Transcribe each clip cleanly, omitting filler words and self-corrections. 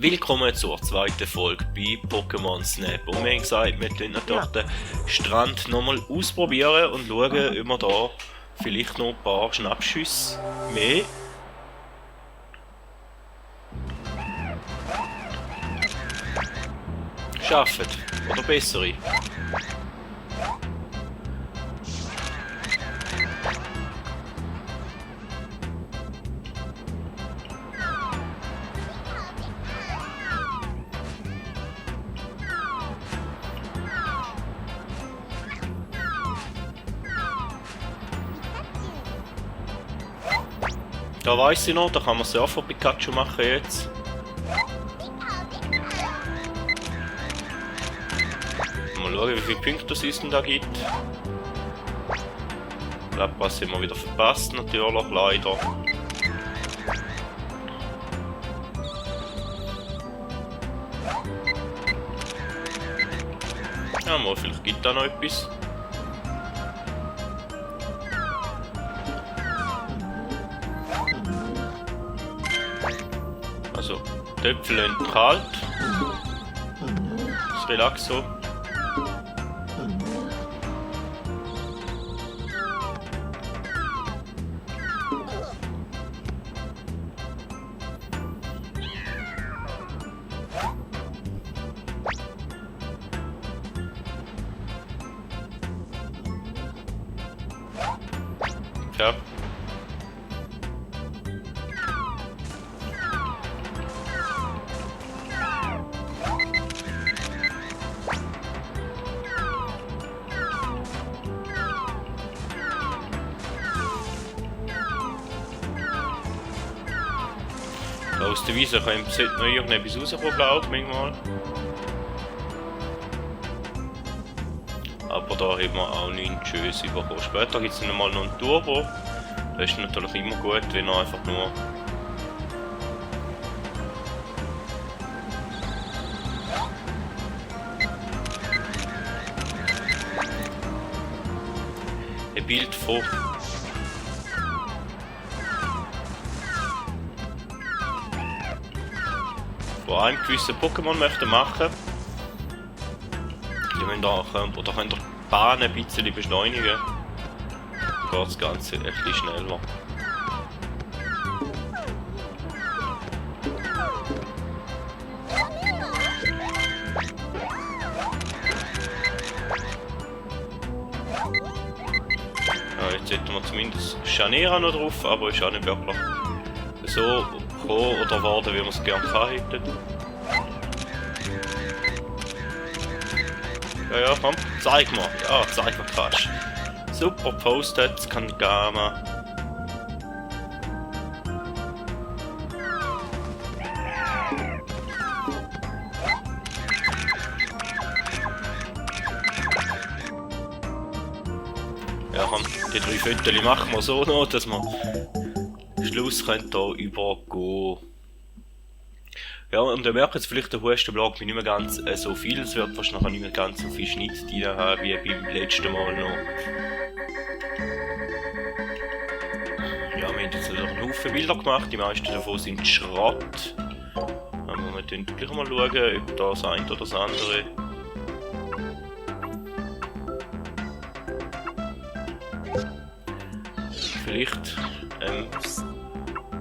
Willkommen zur zweiten Folge bei Pokémon Snap. Und wir haben gesagt, wir tun natürlich den Strand nochmal ausprobieren und schauen, ob wir da vielleicht noch ein paar Schnappschüsse mehr schaffen. Oder bessere. Da weiss ich noch, da kann man Surfer Pikachu machen jetzt. Mal schauen, wie viele Punkte es denn da gibt. Ich glaube, was haben wir wieder verpasst, natürlich, leider. Ja, mal, vielleicht gibt da noch etwas. Also, die Äpfel sind kalt. Das Relaxo. Ja. Aus der Wiese sollte noch irgendetwas rauskommen, glaube ich, manchmal. Aber da haben wir auch nichts Schönes bekommen. Später gibt es nochmal noch einen Turbo. Das ist natürlich immer gut, wenn er einfach nur ein Bild von einem gewissen Pokémon möchten machen. Die müssen da oder könnt ihr die Bahn ein bisschen beschleunigen. Dann geht das Ganze ein bisschen schneller. Ja, jetzt hätten wir zumindest Chanera noch drauf, aber ist auch nicht wirklich so gekommen oder geworden, wie wir es gerne hätten. Ja, komm, zeig mal. Ja, zeig mal krass. Super Post-its, Kangama. Ja, komm, die 3 Fotos machen wir so noch, dass wir Schluss können hier übergehen. Ja, und ihr merkt jetzt vielleicht, der Hustenblock bin nicht mehr ganz so viel. Es wird wahrscheinlich nicht mehr ganz so viel Schnitt drin haben wie beim letzten Mal noch. Ja, wir haben jetzt einen Haufen Bilder gemacht, die meisten davon sind Schrott. Aber wir können gleich mal schauen, ob das eine oder das andere. Vielleicht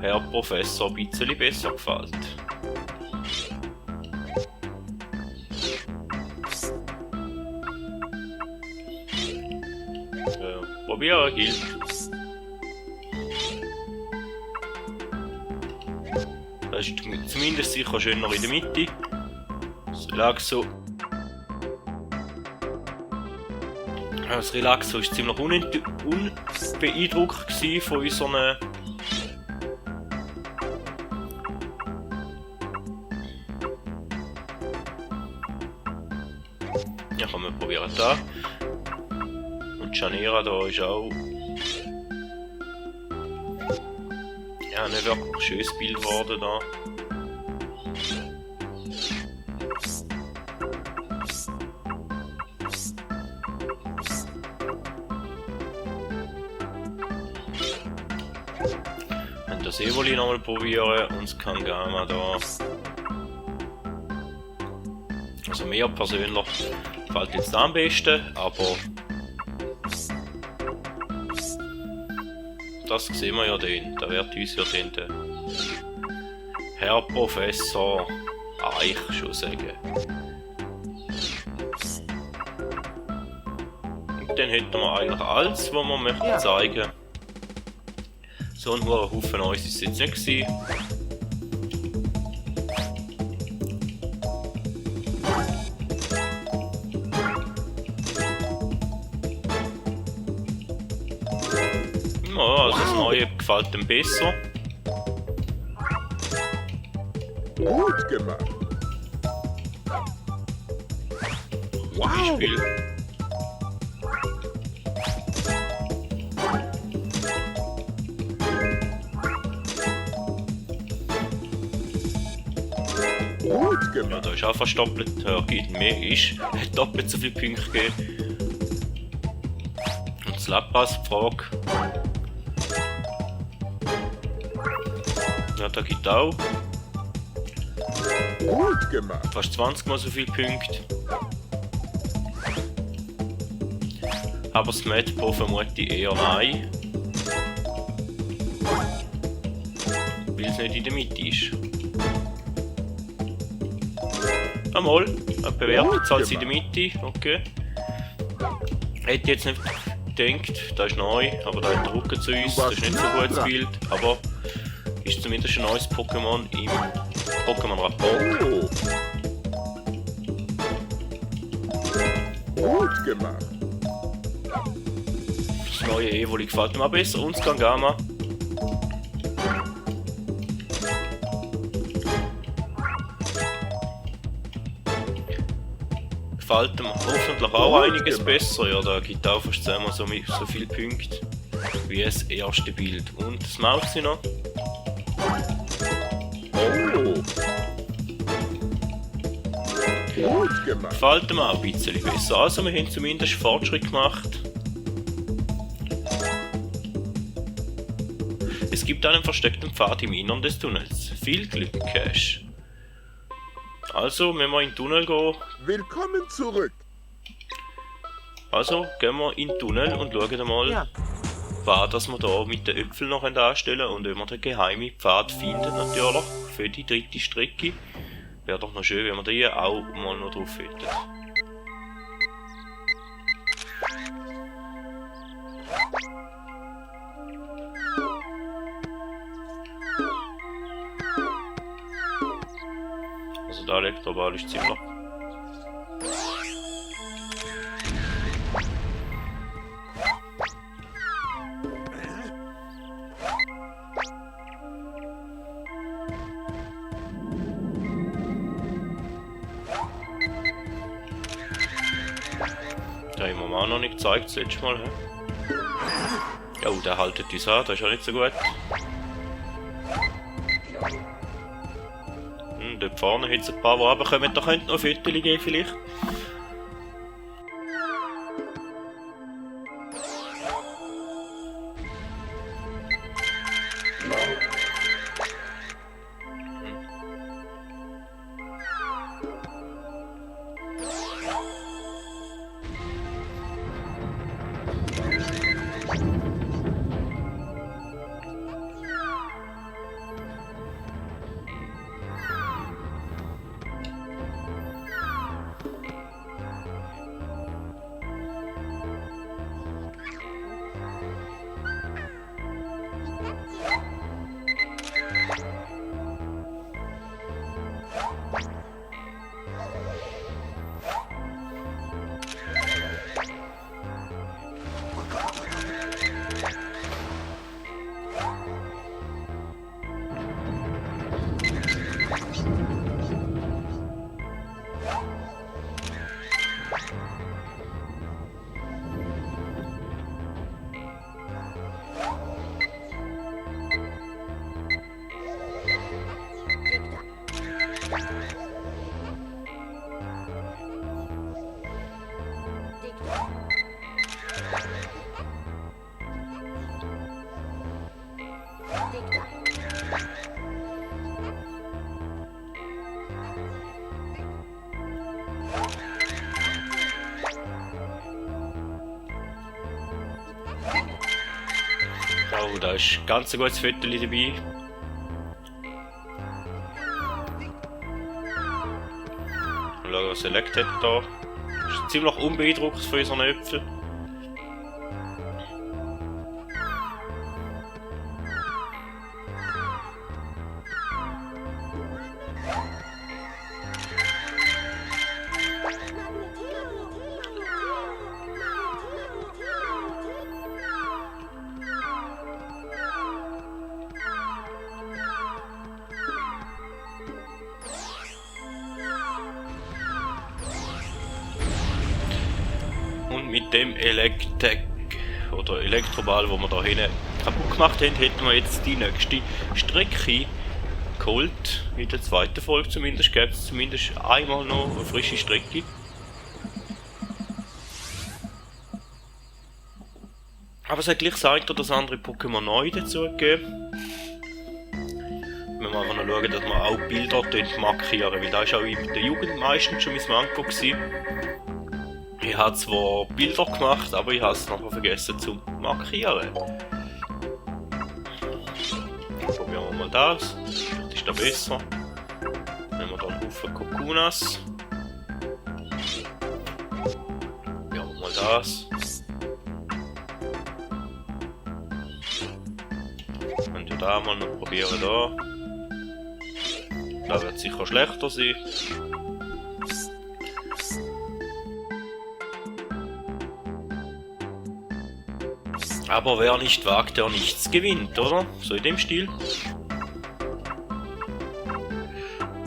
Herr Professor ein bisschen besser gefällt. Probieren gilt. Das ist zumindest sicher schöner in der Mitte. Das Relaxo. Das Relaxo war ziemlich unbeeindruckt von unseren ja, kann man probieren da. Und Chanera da ist auch ja, nicht wirklich ein schönes Bild geworden da. das Evoli nochmal probieren und das Kangama da. Also mir persönlich gefällt jetzt das am besten, aber das sehen wir ja dann. Da wird uns ja dann der Herr Professor Eich schon sagen. Und dann hätten wir eigentlich alles, was wir möchten zeigen. So ein hoher Haufen Neues ist es jetzt nicht gewesen. Ja, also das Neue gefällt ihm besser. Gut gemacht. Beispiel. Gut Ja, gemacht. da ist auch fast doppelt, ja, gibt mehr ist, hat doppelt so viele Punkte gegeben. Und das Lapas-Frage. Ja, da gibt auch Gut gemacht. fast 20 mal so viele Punkte. Aber das Madpo vermute ich eher nein. Weil es nicht in der Mitte ist. Einmal, eine Bewertung zahlt in der Mitte, okay. Hätte jetzt nicht gedacht, das ist neu, aber da hat der Rücken zu uns, das ist nicht so gut das Bild, aber ist zumindest ein neues Pokémon im Pokémon-Rapport. Oh. Gut gemacht. Das neue Evoli gefällt mir auch besser, und das Gangama. Gefällt mir hoffentlich auch einiges besser, ja, da gibt auch fast zehnmal so viele Punkte wie das erste Bild. Und das Mauzi noch. Oh. Gut gemacht. Gefällt mir auch ein bisschen besser. Also wir haben zumindest Fortschritt gemacht. Es gibt einen versteckten Pfad im Innern des Tunnels. Viel Glück, Cash. Also, wenn wir in den Tunnel gehen, Willkommen zurück. also gehen wir in den Tunnel und schauen mal, was dass wir da mit den Äpfeln noch anstellen und wenn wir den geheimen Pfad finden natürlich für die dritte Strecke. Wäre doch noch schön, wenn wir die auch mal noch drauf hätten. Also der Elektroball ist ziemlich. Den haben wir auch noch nicht gezeigt, das letzte Mal. He? Ja, der haltet uns an, das ist ja nicht so gut. Dort vorne hat es ein paar, die runterkommen, da könnte noch ein Viertel geben vielleicht. ist ganz ein gutes Foto dabei. Schauen, was Select hat da. Ist ziemlich unbeeindruckt von unseren Äpfeln. Und mit dem oder Elektroball, wo wir da hinten kaputt gemacht haben, hätten wir jetzt die nächste Strecke geholt. In der zweiten Folge zumindest gäbe es zumindest einmal noch eine frische Strecke. Aber es hat gleich das eine oder das andere Pokémon neu dazu gegeben. Wir müssen einfach noch schauen, dass wir auch Bilder markieren, weil da war auch in der Jugend meistens schon mein Manko gewesen. Ich habe zwar Bilder gemacht, aber ich habe es nachher vergessen zu markieren. Probieren wir mal das. Vielleicht ist das besser. Nehmen wir hier einen Haufen Kokunas. Probieren wir mal das. Und ja da mal noch probieren da. Das wird sicher schlechter sein. Aber wer nicht wagt, der nichts gewinnt, oder? So in dem Stil.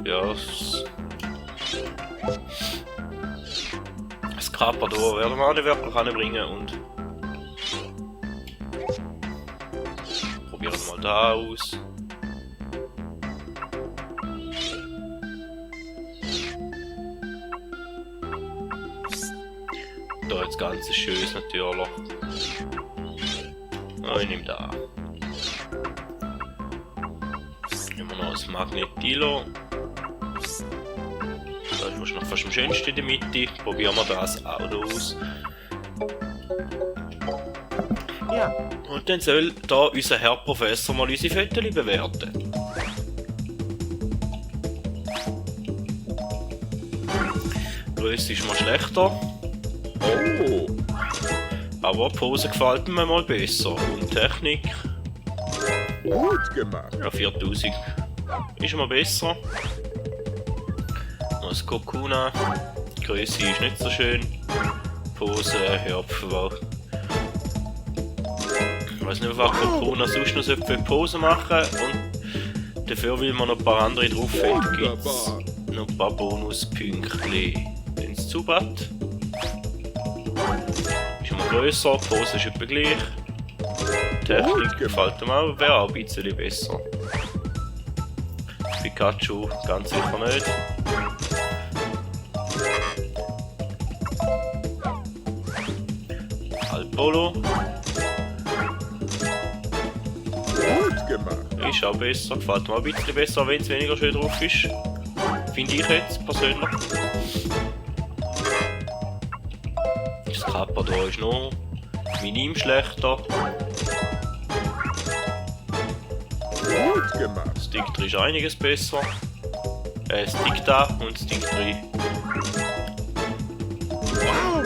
Ja, das Carpador werden wir auch nicht wirklich anbringen und probieren wir mal da aus. Da jetzt ganz schönes natürlich. Oh, ich nehme da. Nehmen wir noch das Magnetilo. Das ist wahrscheinlich fast am schönsten in der Mitte. Probieren wir das auch aus. Ja. Und dann soll da unser Herr Professor mal unsere Fotos bewerten. Größe ist mal schlechter. Oh, Aber die Pose gefällt mir mal besser. Und Technik, gut gemacht. ja 4000 ist mal besser. Noch das Kokuna, die Größe ist nicht so schön. Pose, ja, ich weiß nicht, was Kokuna sonst noch für Pose machen und dafür will man noch ein paar andere drauf haben. Gibt's noch ein paar Bonuspünktchen. Wenn es zubat. Ist immer grösser, die Pose ist etwa gleich. Die Technik gefällt mir auch, wäre auch ein bisschen besser. Pikachu ganz sicher nicht. Alpolo Gut gemacht. ist auch besser, gefällt mir auch ein bisschen besser, wenn es weniger schön drauf ist. Finde ich jetzt persönlich. Das Carpador ist noch minim schlechter. Gut gemacht. Stick 3 ist einiges besser. Stick da und Stick 3. Wow.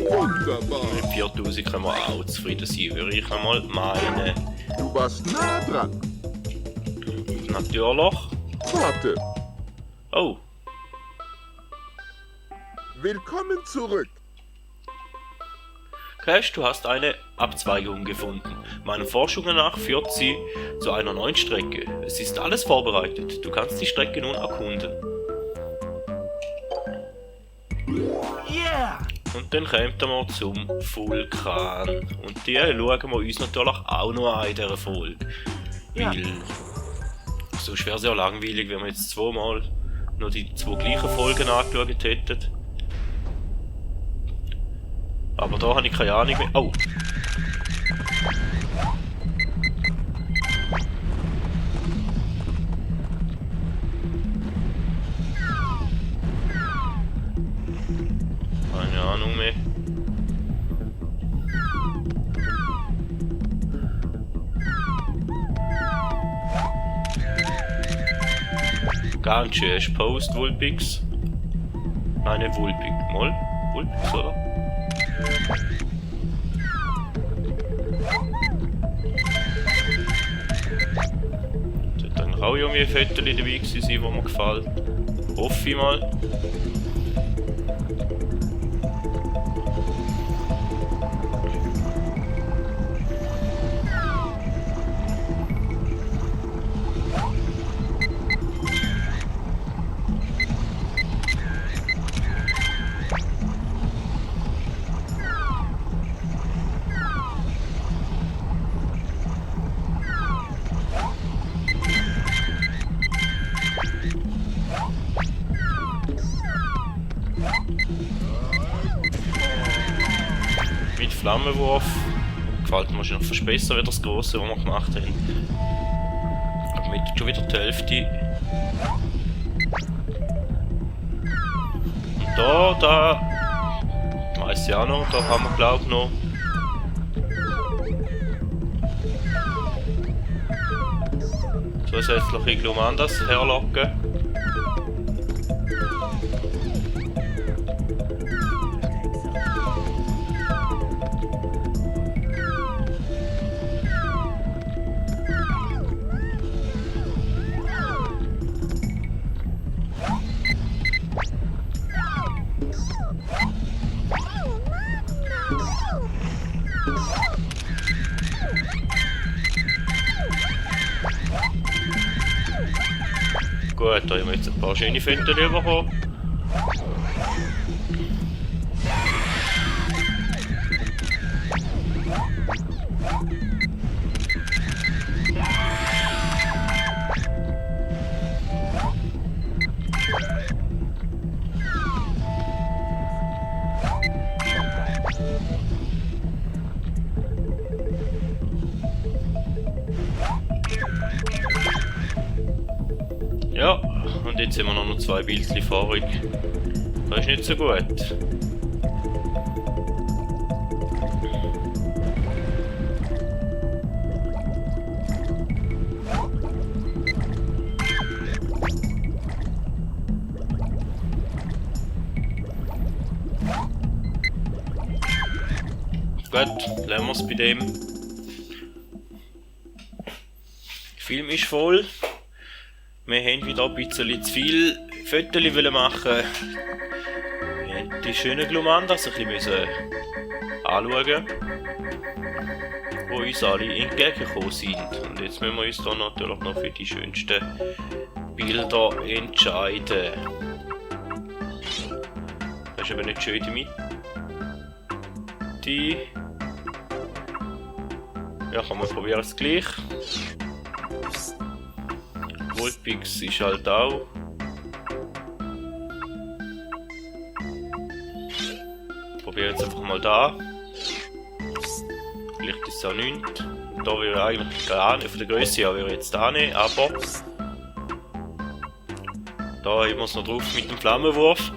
Wunderbar. Mit 4000 können wir auch zufrieden sein, würde ich einmal meinen. Du warst nah dran. Natürlich. Warte. Oh, Willkommen zurück. Crash, du hast eine Abzweigung gefunden. Meinen Forschungen nach führt sie zu einer neuen Strecke. Es ist alles vorbereitet. Du kannst die Strecke nun erkunden. Yeah! Und dann kommt wir zum Vulkan. Und die schauen wir uns natürlich auch noch an in dieser Folge. Ja. Weil sonst wäre es ja langweilig, wenn wir jetzt zweimal noch die zwei gleichen Folgen angeschaut hätten. Aber da habe ich keine Ahnung mehr. Oh! Keine Ahnung mehr. Ganz schön. Hast du Post, Vulpix? Nein, nicht Vulpix. Mal? Vulpix, oder? Sollte eigentlich auch irgendwie ein Foto dabei gewesen sein, das mir gefällt. Hoffe ich mal. Mit Flammenwurf. Gefällt mir wahrscheinlich fast besser wie das grosse, was wir gemacht haben. Aber mit schon wieder die Hälfte. Und da weiss ich auch noch, da haben wir glaube ich noch. Zusätzliche Glumandas herlocken. Gut, da haben wir jetzt ein paar schöne Fotos bekommen. Ja, und jetzt haben wir noch 2 Bildchen vorig. Das ist nicht so gut. Gut, lassen wir es bei dem. Der Film ist voll. Wir haben wieder ein bisschen zu viel Fotos machen. Wir haben die schönen Glumandas ein bisschen anschauen, die uns alle entgegengekommen sind. Und jetzt müssen wir uns da natürlich noch für die schönsten Bilder entscheiden. Das ist aber nicht schön in der Mitte. Ja, kann man probieren es gleich. Vulpix ist halt auch. Probieren jetzt einfach mal da. Vielleicht ist es auch nichts. Da wäre ich eigentlich gar nicht, von der Größe her wäre ich jetzt da nicht, aber da haben wir es noch drauf mit dem Flammenwurf.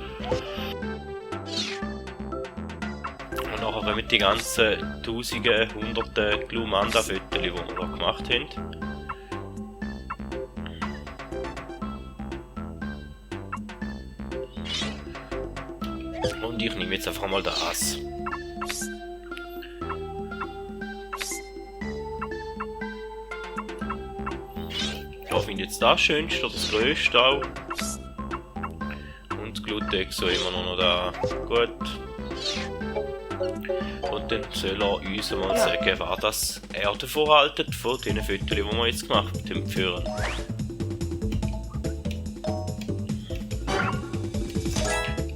Und nachher kommen die ganzen Tausende, Hunderte Glumanda-Fotos, die wir da gemacht haben. Und ich nehme jetzt einfach mal das. Ich finde jetzt das schönste oder das grösste auch. Und das Glutex so immer noch da. Gut. Und dann soll er uns mal sagen, was das er davon haltet, von diesen Fotos, die wir jetzt gemacht haben, dem Führen.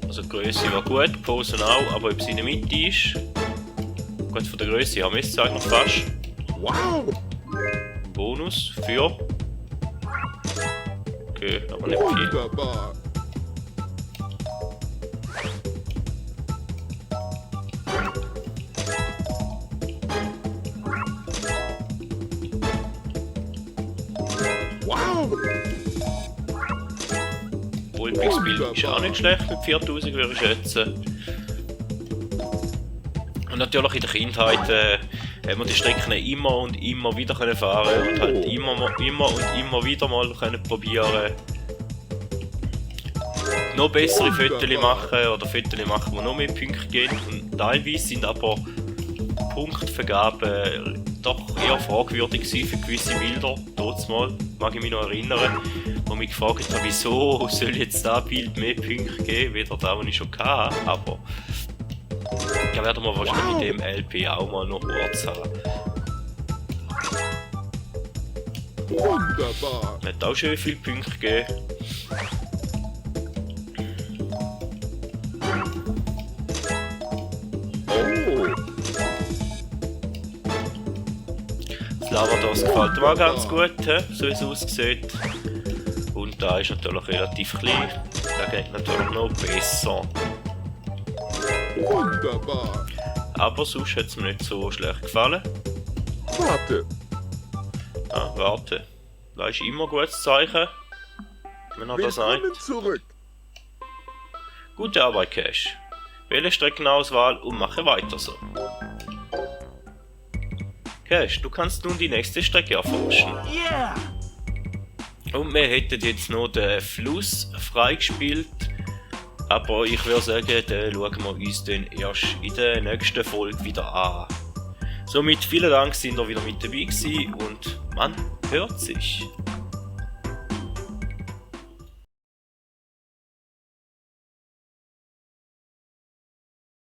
Also die Größe war gut, die Posen auch, aber ob sie in der Mitte ist. Gut, von der Größe haben wir es eigentlich fast. Wow! Bonus für. Okay, aber nicht viel. Wunderbar! Wow! Vulpix-Bild ist auch nicht schlecht mit 4000, würde ich schätzen. Und natürlich in der Kindheit haben wir die Strecken immer und immer wieder fahren und halt immer und immer wieder mal probieren. noch bessere Fotos machen oder Fotos machen, die noch mehr Punkte geben. Und teilweise sind aber Punktvergaben doch eher fragwürdig gewesen für gewisse Bilder. Mal mag ich mich noch erinnern, wo mich gefragt habe, wieso soll jetzt das Bild mehr Punkte geben, wie das, was ich schon hatte. Aber da werden wir wahrscheinlich in dem LP auch mal noch kurz haben. Wunderbar. Hat auch schön viele Punkte gegeben. Oh, Das Lavados gefällt mir auch ganz gut, so wie es aussieht. Und da ist natürlich relativ klein. Da geht natürlich noch besser. wunderbar. Aber sonst hat es mir nicht so schlecht gefallen. Warte. Ah, warte. Das ist immer ein gutes Zeichen, wenn er das sagt. Willkommen zurück. Gute Arbeit, Cash. Wähle Streckenauswahl und mache weiter so. Cash, du kannst nun die nächste Strecke erforschen. Yeah! Und wir hätten jetzt noch den Fluss freigespielt. Aber ich würde sagen, den schauen wir uns dann erst in der nächsten Folge wieder an. Somit vielen Dank, sind ihr wieder mit dabei gewesen und man hört sich.